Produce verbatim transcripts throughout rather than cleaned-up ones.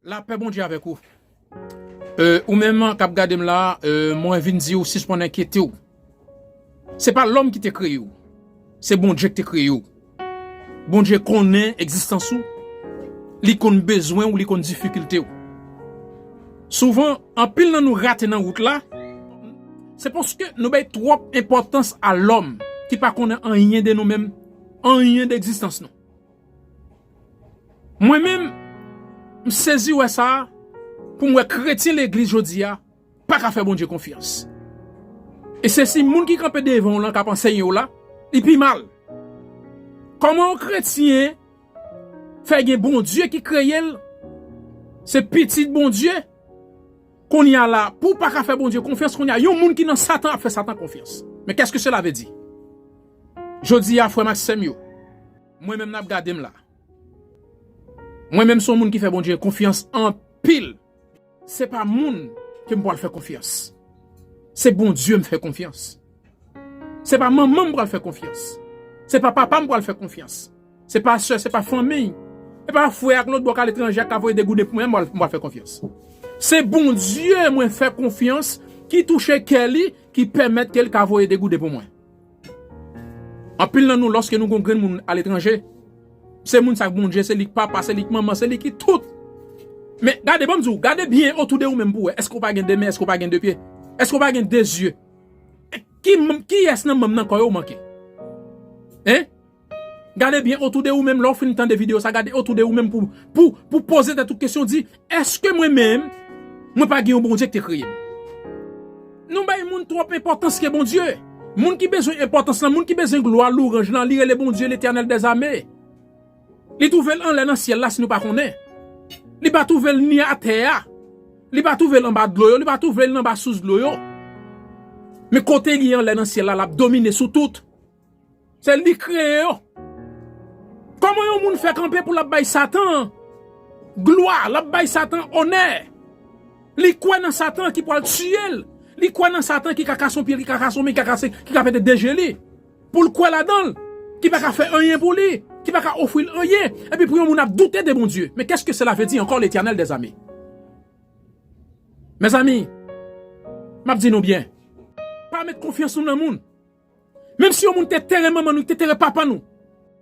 Lapè Bondye avèk ou. Euh, ou menm k ap gade m la, euh, mwen vin di w, sispann enkyete w. Se pa lòm ki te kreye w. Se Bondye ki te kreye w. Bondye konnen egzistans ou. Li konn bezwen w, li konn difikilte w. Souvan, anpil nan nou rate nan wout la, se paske nou bay twòp enpòtans a lòm ki pa konnen anyen de nou menm, anyen de egzistans nou. Mwen menm, m sezi wè sa, pou m wè kretyen legliz jodi a pa ka fè Bondye konfyans. E se si moun ki kanpe devan w lan k ap anseye w la, li pi mal. Kòman yon kretyen fè gen Bondye ki kreye l, se pitit Bondye, kounye a la, pou w pa ka fè Bondye konfyans, kounye a, yon moun ki nan Satan ap fè Satan konfyans. Men qu'est-ce que cela veut dire? Jodi a, frè m ak sè m yo, mwen menm n ap gade m la. Mwen menm se yon moun ki fè Bondye konfyans anpil. Se pa moun ke m pral fè konfyans. Se Bondye m fè konfyans. Se pa manman m pral fè konfyans. Se pa papa m pral fè konfyans. Se pa sè, se pa fanmi. Se pa frè ak lòt bò k aletranje ak ka voye de gouden pou mwen, m pral, m pral fè konfyans. Se Bondye mwen fè konfyans ki touche kè li, ki pèmèt ke l ka voye de gouden pou mwen. Anpil nan nou, lòske nou gon grenn moun aletranje, se moun sa k Bondye, se li k papa, se li k manman, se li ki tout. Men gade, ban m di w, gade byen otou de ou menm pou w wè. Èske w pa gen de men? Èske w pa gen de pye? Èske w pa gen de zye? Ki, kiyès nan manm nan kò yo w manke? Hein? Gade byen otou de ou menm, lè w fin tande videyo sa, gade otou de ou menm pou, pou, pou poze tèt ou kesyon, di, èske mwen menm, mwen pa gen yon Bondye ki te kreye m? Nou bay moun twòp enpòtans ke Bondye. Moun ki bezwen enpòtans lan, moun ki bezwen glwa, louranj lan, li rele Bondye, Letènèl dèzame. Li twouve l anlè nan syèl la si nou pa konnen. Li pa twouve l ni atè a. Li pa twouve l anba dlo yo, li pa twouve l anba sous dlo yo. Men kote li ye anlè nan syèl la, l ap domine sou tout. Se li kreye yo. Kòman yon moun fè kanpe pou l ap bay Satan glwa, l ap bay Satan onè? Li kwè nan Satan ki pral tiye l. Li kwè nan Satan ki ka kase yon pye, ki ka kase yon men, ki ka kase, ki ka pete de je li. Pou l kwè ladan l, ki pa ka fè anyen pou li, ki pa ka ofri l anyen. Epi pou yon moun ap doute de Bondye. Men qu'est-ce que cela veut dire encore, Letènèl dèzame? Mezanmi, m ap di nou byen. Pa met konfyans nou nan moun. Menm si yon moun te tere manman nou, te tere papa nou,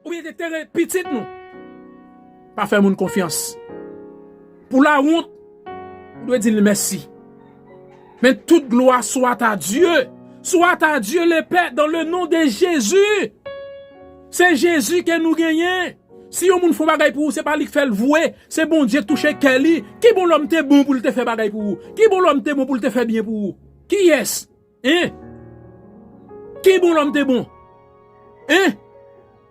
oubyen te tere pitit nou, pa fè moun konfyans. Pou lawont, ou dwe di l mèsi. Men tout glwa soit à Dieu. Soit à Dieu le Père dans le nom de Jésus. Se Jezi ke nou genyen. Si yon moun fè yon bagay pou ou, se pa li k fè l vre, se Bondye k touche kè li. Ki bon lòm te bon pou l te fè bagay pou ou? Ki bon lòm te bon pou l te fè byen pou ou? Kiyès? Hein? Ki bon lòm te bon? Hein?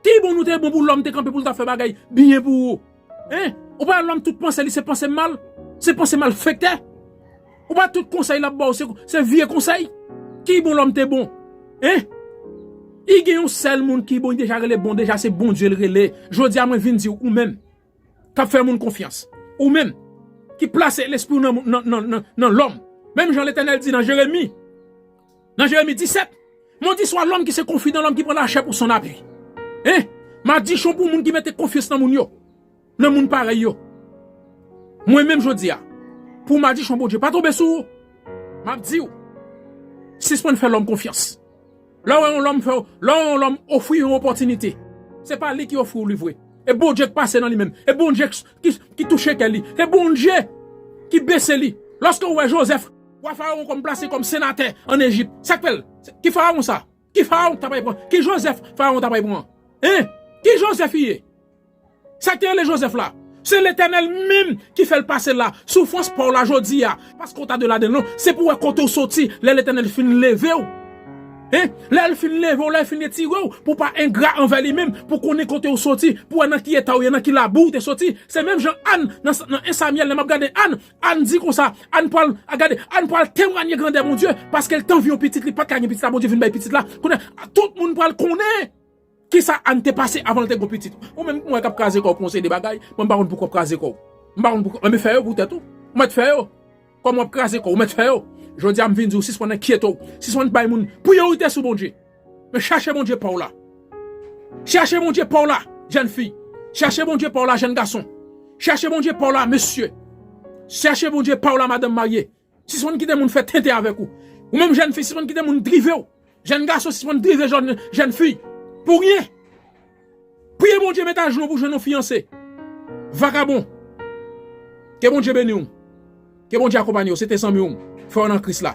Ki bon nou te bon pou lòm te kanpe pou l ta fè bagay byen pou ou? Hein? Ou pa wè lòm tout panse li se panse mal? Se panse malfektè? Ou pa tout konsèy l ap ba w se, se vye konsèy? Ki bon lòm te bon? Hein? I gen yon sèl moun ki bon, li deja rele bon, deja se Bondye l rele. Jodi a mwen vin di w, ou menm k ap fè moun konfyans. Ou menm ki plase lespri w nan, nan, nan, nan, nan lòm. Menm jan Letènèl di nan Jeremi, nan Jeremi disèt, maudit soit l'homme qui se confie dans l'homme qui prend la chair pour son appui. Hein? Madichon pou moun ki mete konfyans nan moun yo, nan moun parèy yo. Mwen menm jodi a, pou madichon Bondye pa tonbe sou ou, m ap di w, sispann fè lòm konfyans. Lè w wè yon lòm fè w, lè w wè yon lòm ofri yon opòtinite, se pa li ki ofri w li vre. E Bondye k pase nan li menm. E Bondye k, ki, ki touche kè li. Se Bondye ki bese li. Lòske w wè Jozèf, wa Farawon kòm plase kòm senatè ann Ejip, sa k fè l? Ki Farawon sa? Ki Farawon k t ap pran? Ki Jozèf Farawon t ap pran? Hein? Ki Jozèf li ye? Sa k te rele Jozèf la, se Letènèl menm ki fè l pase la. Soufrans pa w la jodi a, paske w ta de ladan l non, se pou w wè kote w soti lè Letènèl fin leve w. Hein? Lè l fin leve w, lè l fin retire w, pou w pa engra anvè li menm, pou w konnen kote w soti, pou w wè nan ki eta w ye, nan ki labou w te soti. Se menm jan Ann nan, nan en Samyèl, lè m ap gade Ann, Ann di konsa, Ann pral, a gade, Ann pral temwanye grandè Bondye, paske l t anvi yon pitit, li pa t ka gen pitit la, Bondye vin bay pitit la. Kounye a, tout moun pral konnen. Kisa Ann te pase avan l te gon pitit? Ou menm, mwen k ap kraze kò w pou yon seri de bagay, mwen m pa konn poukò w ap kraze kò w. M pa konn poukò, men fè yo pou tèt ou. Ou mèt fè yo. Kòm w ap kraze kò w, ou mèt fè yo. Jodi a, m vin di w, sispann enkyete w, sispann bay moun priyorite sou Bondye. Men chache Bondye pa w la. Chache Bondye pa w la, jèn fi. Chache Bondye pa w la, jèn gason. Chache Bondye pa w la, mesye. Chèche Bondye pa w la, madanm marye. Sispann kite moun fè tenten avèk ou. Ou menm jèn fi, sispann kite moun drive w. Jèn gason, sispann drive jèn, jèn fi. Pou ryen. Priye Bondye met ajou w pou jwenn yon fiyanse. Vagabon. Ke Bondye beni w. Ke Bondye akonpanye w. Se te zanmi w. Frè w nan Kris la.